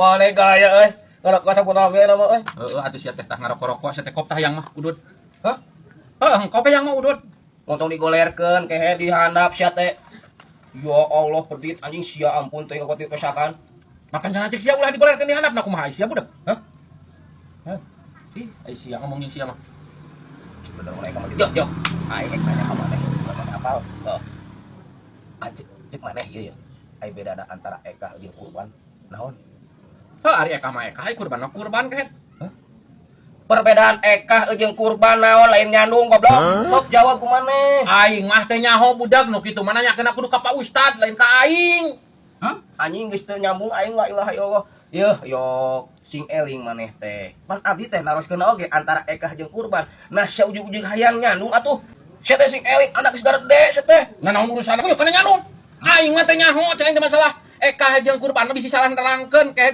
Wale gaya euy. Ngarokok sampurna we nama euy. Heeh, atuh sia teh tah ngarokok-rokok, sia teh kop tah yang mah udud. Hah? Heeh, kope yang mah udud. Montong digolerkeun kehe di handap sia teh. Ya Allah, pedit anjing sia, ampun teh ngakuat pesakan. Makan cenah cek sia ulah digolerkeun di handap, nah kumaha sia budak? Hah? Hah? Ih, ai sia ngomongin sia mah. Bener mereka mah gitu. Yo, yo. Aing rek nanya ka maneh, maneh apal? Heeh. Ah, cek cek maneh ieu ya. Ai bedana antara ekah jeung kurban naon? Heuh, ari ekah mah ekah, ai kurban mah kurban kehet. Perbedaan ekah jeung kurban naon, lain nyandung goblok. Sok jawab ku maneh. Aing mah teh nyaho budak, nu kitu mah nanyakeun kudu ka Pak Ustad, lain ka aing. Hah? Anjing geus teu nyambung aing, la ilaha illallah. Yeuh, yo sing eling maneh teh. Pan abdi teh naroskeun oge antara ekah jeung kurban. Nah, sia ujug-ujug hayang nyandung atuh. Sia teh sing eling, anak geus garede sia teh. Nah, naon urusan aku kana nyandung? Aing mah teh nyaho, cek aing teh masalah ekah jeung kurban mah bisi salah nerangkeun kehe.